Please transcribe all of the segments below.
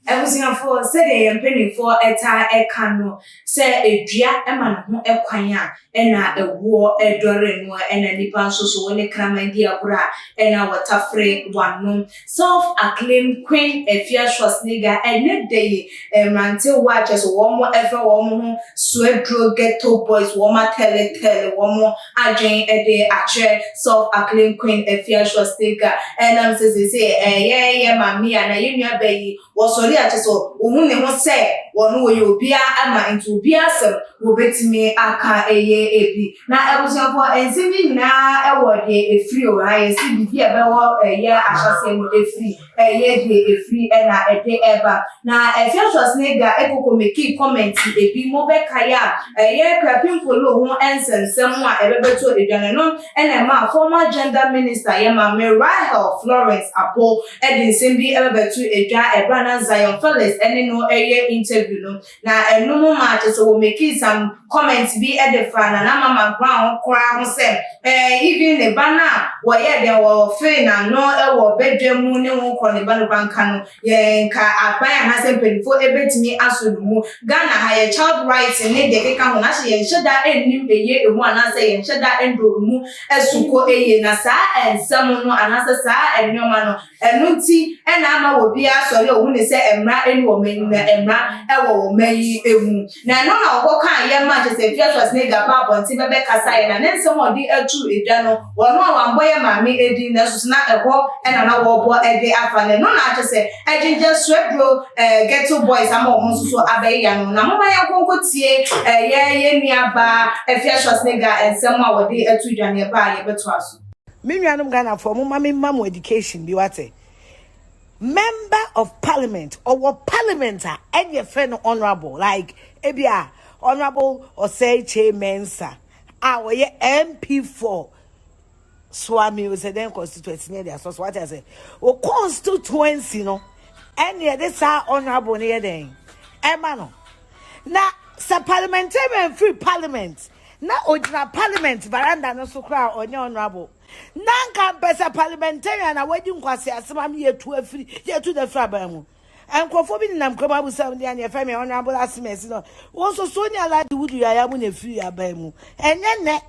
Abusuafoɔ, sɛdeɛ yɛn mpanimfoɔ taa ka no, sɛ dua ma ne ho kwan a, ɛna ɛwoɔ dɔre no, ɛna nnipa nso so wo ne kraman di agorɔ a, ɛna wɔtafere w'ano. Self-acclaimed Queen Afia Schwarzenegger, ɛnnɛ da yi, mmerantewa a kyerɛ sɛ wɔfrɛ wɔn ho Suaduro Ghetto Boys, wɔn atɛletɛle wɔn adwene de akyerɛ Self-acclaimed Queen Afia Schwarzenegger. Ɛnam sɛ seesei ɛyɛ yɛn maame yi anaa yɛn nuabaa yi, wɔsɔre a kyerɛ sɛ wɔhu ne ho sɛ wɔn wɔyɛ obiara ama nti obiara asɛm wɔbɛtumi aka ɛyɛ ebi. Na abusuafoɔ nsɛm yi nyinaa wɔ deɛ ɛfiri o, ha yɛsi biribi a ɛbɛwɔ ɛyɛ ahyɛaseɛ no ɛfiri ɛyɛ deɛ ɛfiri ɛna ɛde ɛba. Na Afia Schwarzenegger ɛkoko mekii comment ebi mo bɛkae a ɛyɛ Krapin Polo ho nsɛnsɛm a ɛbɛbɛtɔ edwa no ɛno ɛna ɛmaa former gender minister yɛ maame Rahel Florence Apo ɛde nsɛm bi ɛbɛbɛto edwa ɛberɛ a na Zion Felix ɛne no ɛyɛ interview no. Na ɛno mo maa kyerɛ sɛ wɔ makii some comment bi de faa Nana Mama Brown ho koraa ho sɛ eh even ne ba no a wɔyɛɛ dɛn wɔfee n'ano wɔ badwa mu ne ho kɔ ne ba no koraa nka no yɛ nka aban anaasɛ mpaninfoɔ ɛbɛtumi asɔ no mu. Ghana ha yɛ child rights ne deɛ ɛkeka ho no ahyɛ yɛnhyɛ da nnim ɛyie ɛmu anaasɛ yɛnhyɛ da ndɔ ɛmu asukɔ ɛyie na saa nsɛm no anaasɛ saa nnoɔma no Ɛno nti na ama obiara sɔre a ohu no sɛ mmara nni wɔn anim, na mmara wɔ wɔn man yi mu. Na ɛno na wɔkɔkaeɛ maa kyerɛ sɛ Afia Schwarzenegger baa abɔnten bɛbɛkasaeɛ, na ne nsɛm a ɔde too dwa no, wɔn a wɔammɔ yɛn maame din, nanso so na ɛhɔ na na wɔrebɔ de afa no. Ɛno na kyerɛ sɛ agyingya Suaduro Ghetto Boys ama wɔn nso so abɛyeya no. Na momma yɛnkɔ nkɔtie yɛn nuabaa Afia Schwarzenegger nsɛm a ɔde too dwa no, yɛba a yɛbɛtoa so. Me nuanom Ghanafoɔ momma me mma mo education bi wate. Member of parliament ɔwɔ parliament a ɛne yɛfrɛ no honourable like ebi a honourable Osei Kyei Mensah a ɔyɛ MP for Suame sɛ dɛn constituency ne yɛde asɔ so wate ase o constituency no ɛne yɛde saa honourable no yɛ dɛn ɛma no na sɛ parliamentarian firi parliament Na ogyina parliament veranda no so koraa a ɔnyɛ honourable. Na anka mpɛ sɛ parliamentarian a wadi nkwaseasɛm ama yɛtu afiri yɛtu no afiri aban mu. Nkurɔfoɔ bi nenam kurom abusam deɛ neɛ fɛ me honourable Asemesi no. Wo nso so ne Alhaji Wudu Yaya mu na ɛfiri aban mu. Ɛnyɛ nnɛ.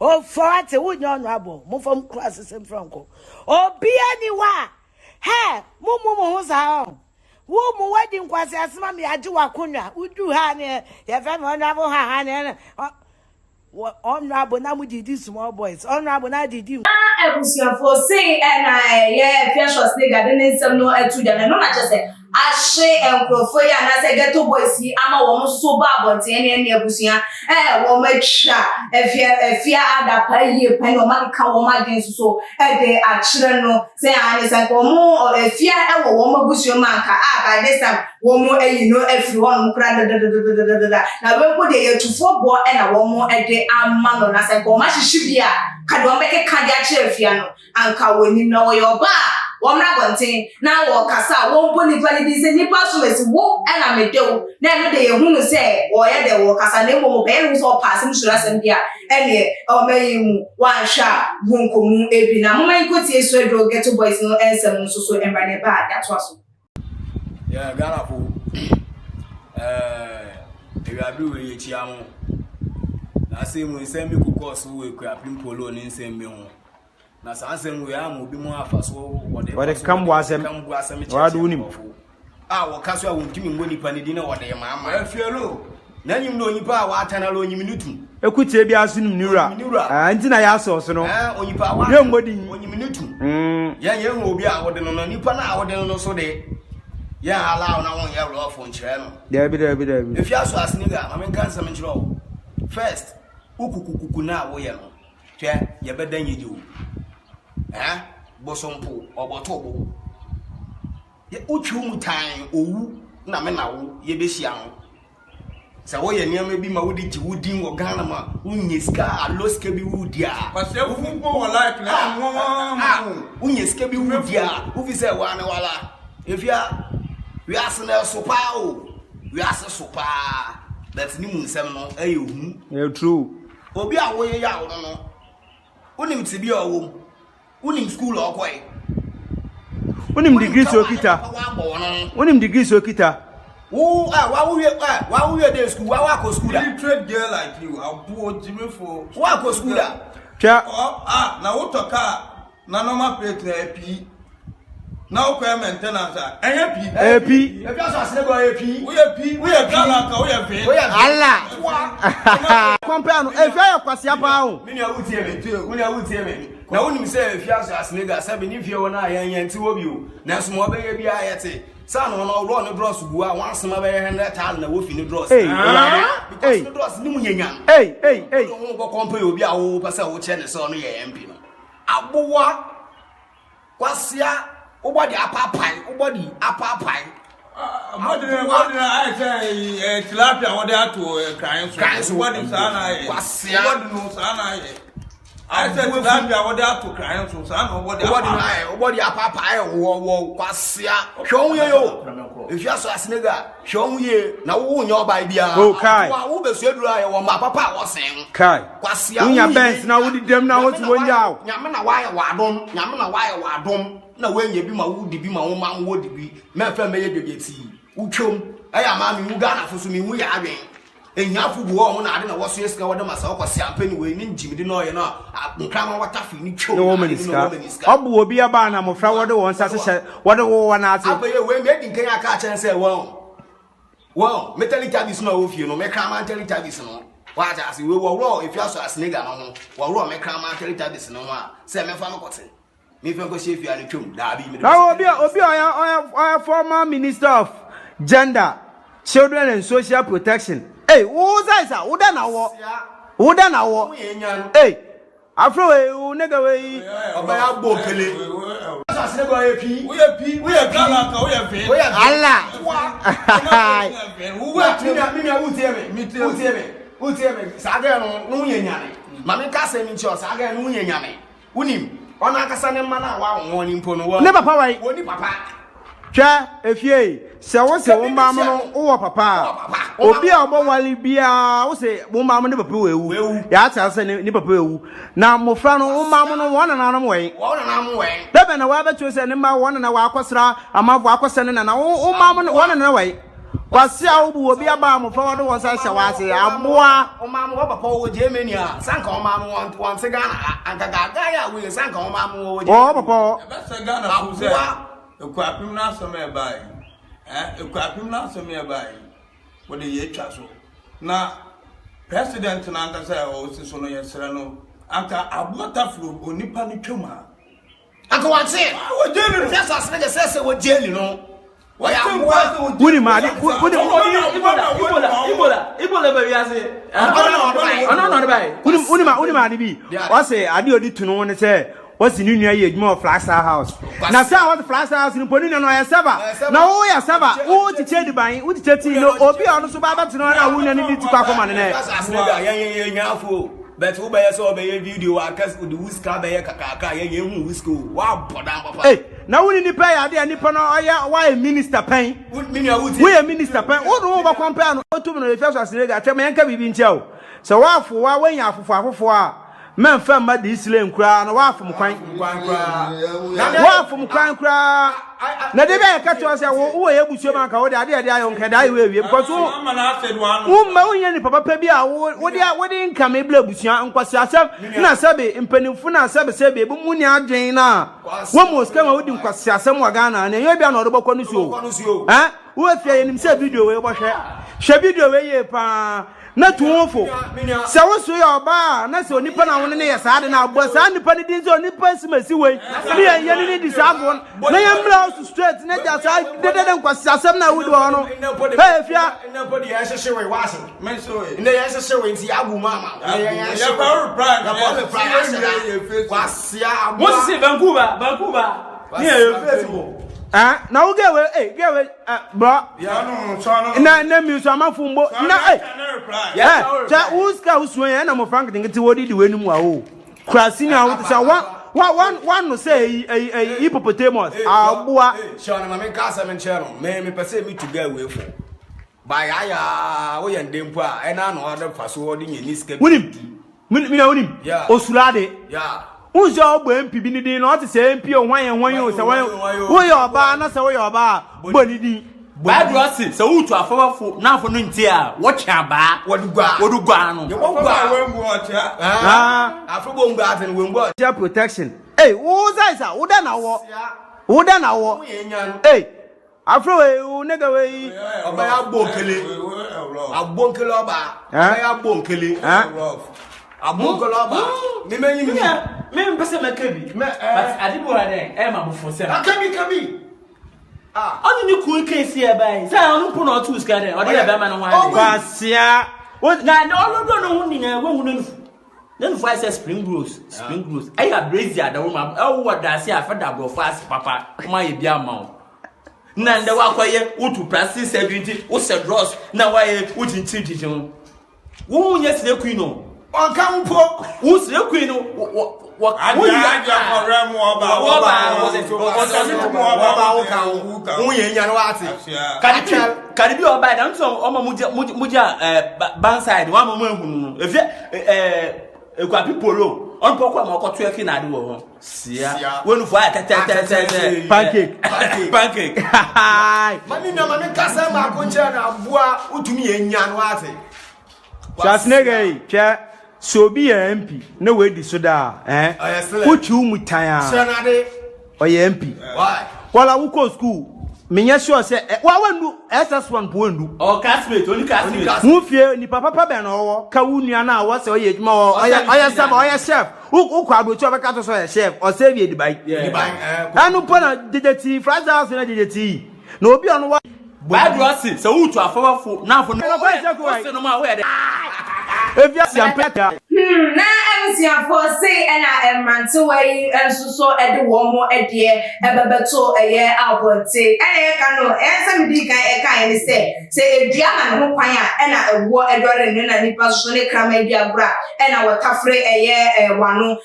Ofo ate wonyɛ honourable. Momfa mo kura asesɛm mfiri nkɔ. Obia ni hɔ a hɛ mommu mo ho saa ɔn. Wo mu wadi nkwaseasɛm ama yɛagye w'akonnwa. Woduru ha ne yɛfrɛ me honorable ha ha ne honorable na mo didi small boys honorable na didi. Na abusuafoɔ sei na ɛyɛ Afia Schwarzenegger de ne nsɛm no ato dwa no, ɛno na kyerɛ sɛ ahye nkurɔfoɔ yi anaasɛ ghetto boys yi ama wɔn nso so ba abɔnten ɛne ɛne abusua ɛɛ wɔn atwa Afia Afia adapaa yie pɛ ne wɔn akeka wɔn adwene nso so de akyerɛ no. Sɛ aane, sɛ anka wɔn afia wɔ wɔn abusua mu anka a by this time wɔn ayi no afiri hɔ nom koraa dadadadadadada. Na wei mpo deɛ yɛ atufoɔ boɔ na wɔn de ama no, na sɛ anka wɔn ahyehye bi a, ka deɛ wɔn bɛkeka de akyerɛ afia no anka wɔnim. Na wɔyɛ ɔbaa a, wɔmmra abɔnten na wɔkasa a, wɔmmɔ nipa no din sɛ nipa so masi wo na mede wo, na ɛno deɛ yɛhu no sɛ wɔyɛ dɛ wɔkasa, na mmom ɔbɛyɛ ne ho sɛ ɔpɛ asɛm suro asɛm deɛ a, Ɛneɛ ɔma yi mu wanhwɛ a wo nkɔ mu bi na momma yɛnkɔ tie Swedro Ghetto Boys no nsɛm nso so mmra na ɛba a yɛatoa so. Yeah, Ghana fo. Eh, ewiabere wei yɛkyia mo. Na asɛm mu nsɛm bi kokɔɔ so wɔ Akuapem Polo ne nsɛm bi ho. Na saa nsɛm wei ama obi mu afa so wɔde wɔde fa so ka mmoa asɛm ka mmoa asɛm wɔade kyerɛkyerɛ wonim nkurɔfo a wɔka so a wɔntumi mmɔ nipa ne din na wɔde ma ama afielo na nyim na onipa a wɔatan ara onyim ne tum ekutie bi aso nim ne wura onyim ne wura Ah, nti na yɛ asɔ so no ɛɛ onipa a yɛ wɔatan mmɔ din onyim ne tum mm. yɛn yɛn hu obi a wɔde no no nipa no a wɔde no no so de yɛn allow na wɔnyɛ lɔɔfo nkyerɛ no daabi daabi daabi efi aso aseniga ma menka nsɛm nkyerɛ wo first wo kukukuku no a woyɛ no Hwɛ, yɛbɛda nyegye o. Eh, bosompo, ɔbɔto bo. Wotwi wo mu tan, owu na me na wo yɛbɛhyia no. Sɛ woyɛ nneɛma bi ma wode gye wo din wɔ Ghana ma wonya sika alɔ sika bi wodi a. Kwasiafo mpo wɔ like na nwanwa ma wo. Wonya sika bi wodi a, wofi sɛ waa ne wala. Efia, wiase no ɛso paa o. Wiase so paa. But ne mu nsɛm no ɛyɛ hu. Ɛyɛ true. Obi a woyeyaw no no, wonim tebea a ɔwɔ mu, wonim skuul a ɔkɔe. Wonim degree sɛ okita. Wonim degree sɛ okita. Wo a wa wo wie a wa wo wie de school wa wa kɔ school da. Illiterate girl like you aboɔ gyimifo. Wa kɔ school da. Twɛ. Ɔ a na wotɔ kaa na normal plate na ɛpii na wokɔyɛ maintenance a ɛnyɛ pii. Ɛyɛ pii. Ebi aso asene bɔ ɛyɛ pii. Woyɛ pii woyɛ gala ka woyɛ vee. Woyɛ vee. Allah. Compare no efi ayɛ kwasia paa o. Me nua wotie me. Wo nua wotie me. Na wonim sɛ efi aso asene ga sɛ me ne fie hɔ no a yɛn yɛn te hɔ bio. Nanso ma ɔbɛyɛ biara yɛte. Saa na ɔno ɔwɔ ne drɔs gu a wɔn asɛm abɛyɛ 100,000 na wofi ne drɔs. Ei Awurade. Because Ei. ne drɔs ne mu yɛ nyam. Ei ei ei. Wode ho bɔ kɔmpɛ obi a wopɛ sɛ wokyɛ ne sɛ ɔno yɛ MP no. Aboa kwasia wobɔ de apaapae wobɔ de apaapae. Bɔdene bɔdene ayɛ sɛ ɛ tilapia wɔde ato kran so. Kran so. Bɔdene saa na ayɛ. Kwasia. Bɔdene saa na ayɛ. Ayɛ sɛ tilapia wɔde ato kran so saa na wɔde Wobɔ de apaapae. ayɛ wobɔ de apaapae wɔ wɔ kwasia. Hwɛ wo ho yie o. Efi aso asenega hwɛ wo ho yie na wo nyɛ ɔbaa biara. Oh, kai. Aboa wo bɛsua duro a yɛwɔ mmaa papa a wɔsɛn ho. Kai. Kwasia Wonya wo Benz na wodi dɛm na wote wɔn gya o. Nyame na wayɛ w'adom. Nyame na wayɛ w'adom. Na woanya bi ma wodi bi ma wo ma wodi bi. Mɛmfa mmɛyɛ dwedwetii. Wotwam. Ɛyɛ ama mehu Ghanafo so mehu yɛ adwen. Ehiafo gu hɔ ɔmo na ade na wɔsoɛ sika wɔde ma sɛ ɔkɔ siampe ne wei ne ngyimidi na ɔyɛ no a nkrama wɔtafe ne twam Ne na wɔn ade mani ne sika. wɔn mani sika. Ɔbo obi aba na mmɔfra wɔde wɔn nsa hyehyɛ wɔde wowɔ wɔn ase. Afei wei medi nkan aka akyɛn sɛ wɔn wɔn me teletubbies no a wɔ fie no me kraman teletubbies no wɔate ase wei wɔworɔ efi aso asenega no ho wɔworɔ me kraman teletubbies no ho a sɛ mɛfa no kɔte mefa nkɔhyɛ fie a no twam daabi mede Na obi a obi a ɔyɛ ɔyɛ ɔyɛ former minister of gender children and social protection. Ei wo size a wo dɛ na wɔ wo dɛ na wɔ. Ei afro wei wo nigga wei. ɔbɛyɛ abɔ kele asenega ɔyɛ pii Woyɛ pii woyɛ gala ka woyɛ vee. woyɛ Allah. Me nua wotie me wotie me wotie me saa gɛɛ no ne ho yɛ nyame ma menka asɛm nkyerɛ wo saa gɛɛ no ho yɛ nyame wonim ɔno ankasa ne mma no a wawo wɔn mpo no Ne papa wai. wɔni papa Hwɛ efie yi sɛ wo se wo mma mo no wowɔ papa a obi a ɔbɔ wale biara wo se wo mma mo ne papa wɔ ewu yɛate ase sɛ ne papa ewu na mmofra no wo mma mo no wɔn nananom wɔ wɔn nananom wɛn dɛbɛn na wɔabɛkyerɛ sɛ ne mma wɔn nana wɔakɔsra amanfo akɔsɛ ne nana wo mma mo wɔn nana wɔ kwasi a wobu obi aba a mmofra wɔde wɔn nsa hyɛ wɔn ase aboa ɔmaa mo wɔ papa wɔ Germany a sanka ɔmaa mo wɔn wɔn te Ghana ha anka gaagaa yɛ a woyɛ sanka ɔmaa mo wɔ wɔwɔ papa hɔ Ɛbɛsɛ Ghana fo sɛ Aboa. Ekuapem n'asɛm a ɛbaa yi ɛ Ekuapem n'asɛm a ɛbaa yi wɔde yɛ atwa so na president n'ankasa a ɔsi so no yɛsrɛ no anka aboa taforo onipa no twam a anka wɔnte wɔ jail no efi aso asene sɛ sɛ wɔ jail no wɔyɛ aboa wonim ade wonim Ibola, Ibola, Ibola, Ibola bɛ wiase. Ɔno na ɔde ba ye. wonim wonim wonim ade bi wɔse ade a ɔde tu no ho ne sɛ wɔse ne nua yɛ adwuma wɔ Flagstaff House na sɛ a wɔse Flagstaff House no mpo ne nua no ɔyɛ sɛba na woyɛ sɛba wo kyekyɛ aduban wo kyekyɛ tii no obi a ɔno so ba bɛtena hɔ na wo nua no de ti kɔ akɔma no nɛ efi aso asene da yɛn yɛn yɛn nyaafo bɛt wobɛyɛ sɛ ɔbɛyɛ video aka de wo sika bɛyɛ kakraka yɛn yɛn hu wo sika o wabɔ dan papa Ei, na wo ne nipa yɛ ade a nipa no ɔyɛ wayɛ minister pɛn me nua wotie woyɛ minister pɛn wo ne wo bɛkɔ mpɛ no ɔtum no efi aso asene ga twɛ ma yɛnka biribi nkyɛ o sɛ woafo wa woanya afofo afofo a mɛmfa mma this lane koraa na woafom kwan kwan koraa woafom kwan koraa na de bɛyɛ ka kyerɛ sɛ wo wowɔ yɛ abusua mu anka wode ade a ɛde ayɛ wo nka ɛde ayɛ wo awie because wo ama na asɛ do ano womma wonyɛ nipa papa bi a wode wode nkame bla abusua nkwasi asɛm na sɛbe mpanimfo na sɛbe sɛbe ebi mu ni adwen na wɔn mu sika ma wodi nkwasi asɛm wɔ Ghana na ɛnyɛ bi a na ɔde bɔkɔ no so Ɔbɛkɔ no so o. o eh wo fie yɛnim sɛ video wei bɔhwɛ hwɛ video wei yie paa na tu wo fo sɛ wo so yɛ ɔbaa a na sɛ onipa na wo ne ne yɛ saa de na abɔ saa nipa no din sɛ onipa si ma si wei ne yɛ yɛ ne ne di saa agorɔ no na yɛn mmerɛ wo so straight na gya saa dedede nkwasi asɛm na wodi wɔ hɔ no Nnɛ mpo de hey fia nnɛ mpo de yɛn hyehyɛ wei waase me nso nnɛ yɛn hyehyɛ wei nti yɛagu mu ama nnɛ yɛn yɛn hyehyɛ yɛkɔ reply yɛkɔ reply ahyɛ da kwasia aboa Mo sisi Vancouver, Vancouver. Ni yɛ yɛ Facebook. eh na wo gɛ wei eh gɛ wei eh bro sɔɔno na na mi nso amanfo mbo na eh Yɛ eh kyɛ wo sika wo sua yɛn na mmɔfra nketenkete wɔde di w'anim wa o kurasi ni a wote sɛ wa wa wa wano sɛ eyi eyi eyi hippopotamus aboa hyɛ ɔno ma menka asɛm nkyerɛ no me mepɛ sɛ metu gɛ wei fo baayaayaa woyɛ ndɛ mpo a ɛna na ɔde fa so ɔde nyɛ ne sika bi wonim mina wonim Yeah. osurade Yeah. Wohu sɛ ɔbɔ MP bi ne din na ɔte sɛ MP o hwan yɛ hwan o sɛ hwan woyɛ ɔbaa na sɛ woyɛ ɔbaa a bɔ ne din. Bible ɔse sɛ wotu afɔfɔfo na afɔ no ntie a wɔtwe abaa wɔde gua wɔde gua no. Yɛbɔ gua afɔ bɔ ngua ase no wɔn gua. Teacher protection. Ei wo size a wo dɛ na wɔ wo dɛ na wɔ ei afro wei wo nigga wei. Ɔbɛyɛ abɔ nkele abɔ nkele ɔba ɔbɛyɛ abɔ nkele abɔ nkele ɔba mímɛ nyi mi. Mi mpɛ sɛ mɛka bi but ade bi wɔ ha dɛ ɛyɛ ma bofo sɛm. Aka bi ka bi. Ɔne ne kun kesi ɛbaa yi sɛ ɔno mpo na ɔtoo sika dɛ ɔde yɛ bɛrima no ho ade. Kwasia. Na na ɔno do ne ho nyinaa wohu ne nufu. Ne nufu ayɛ sɛ spring rolls spring rolls ɛyɛ abrezi adawo ma ɛwɔ daase a fɛda aborɔfo ase papa wɔn ayɛ bi ama wo. Na ndɛ wakɔyɛ wotu plastic surgery nti wosɛ dross na wayɛ wokyinkyim kyinkyim ho. Wo ho nyɛ slay queen o. Ɔnka ho mpo. Wo slay queen no wɔ wɔ wo yi Aja kɔrɛ mu ɔba ɔba ɔba wo ka ho. Wo yɛ nya no ate. Cardi B Cardi B ɔba da nso ɔma mu gya mu gya ɛɛ banside wɔn ama mu ehunu no efi ɛɛ Ekuapi polo ɔno pɔ kɔ ama ɔkɔto ɛki na ade wɔ hɔ. Sia. Wɔn nufu ayɛ tɛtɛtɛtɛ. Pancake. Pancake. Mami na mami kasa baako nkyerɛ na aboa wotumi yɛ nya no ate. Schwarzenegger yi hwɛ sɛ obi yɛ MP na wadi so da a eh wotwi wo mu tan a ɔyɛ MP. Wala wokɔ school menyɛ sure sɛ eh, wa wandu SS1 po wandu. Ɔ classmate oni classmate. Wo fie nipa papa bɛn na ɔwɔ ka wo nua no a wɔsɛ ɔyɛ adwuma wɔ ɔyɛ ɔyɛ sɛb ɔyɛ chef wokɔ aburokyi ɔbɛka to sɛ ɔyɛ chef ɔsɛ bi ediban. Ɛno mpo na gyegye tii fried rice na gyegye tii na obi ɔno wa. Bible ɔse sɛ wotu afɔfɔfo na afɔ no ɔse no ma woyɛ dɛ. Efi ase ampɛ da. Hmm, na abusuafoɔ sei ɛna mmerantewa yi nso so de wɔn deɛ ɛbɛbɛto ɛyɛ abɔnten. Ɛna yɛka no, ɛyɛ sɛ medii kan ɛkaeɛ ne sɛ, sɛ edua ma ne ho kwan a, ɛna ɛwoɔ ɛdɔre no, ɛna nipa nso so ne kraman di agorɔ a, ɛna wɔtafere ɛyɛ wano.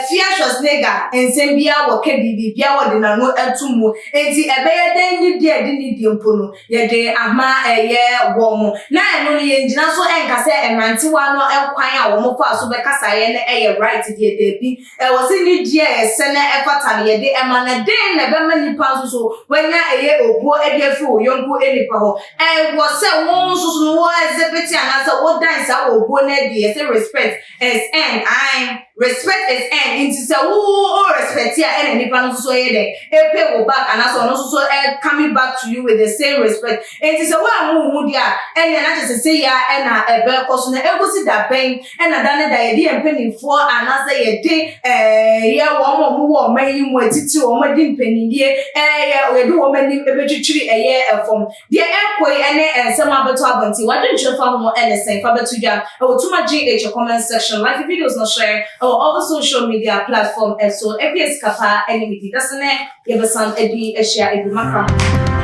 Fia Schwarzenegger nsɛm biara wɔka bi, biribiara wɔde n'ano to mu. Enti ɛbɛyɛ dɛn ne di a ɛde ne die mpo no, yɛde ama ɛyɛ wɔn. Na ɛno no yɛngyina so nka sɛ mmerantewa no kwan a wɔfaa so bɛkasaeɛ no yɛ right deɛ, daabi. Ɛwɔ sɛ nidie a ɛsɛ na ɛfata no yɛde ma. Na dɛn na ɛbɛma nipa nso so wanya ɛyɛ obuo de afiri wo yɔnko nipa hɔ? Ɛwɔ sɛ wo nso so no wo exhibit anaasɛ wodan saa obuo no adi, yɛse respect is earned, ae, respect is earned, nti sɛ wo wo respect a ɛna nipa no nso so ɛyɛ dɛn, ɛpay wo back anaasɛ ɔno nso so ɛ coming back to you with the same respect. Nti sɛ woammu wo ho deɛ a, ɛnneɛ na kyerɛ sɛ sei ara ɛna ɛbɛkɔ so na ɛnkɔsi da bɛn ɛna da ne da yɛde yɛn mpanimfoɔ anaasɛ yɛde ɛɛ yɛ wɔn a wɔwɔ ɔman yi mu atitiriw wɔn adi mpaninnie ɛɛ yɛde wɔn anim ɛbɛtwitwiri ɛyɛ ɛfam. Deɛ ɛrekɔ yi ne nsɛm a abɛtɔ abɔnten. W'adwenkyerɛ fa ho ne sɛn? Fa bɛto dwa wɔ Tuma GH comment section. Like videos na share wɔ all the social media platform so. Afie sika paa ne me di. Dasene yɛbɛsan adi ahyia bio. Makra.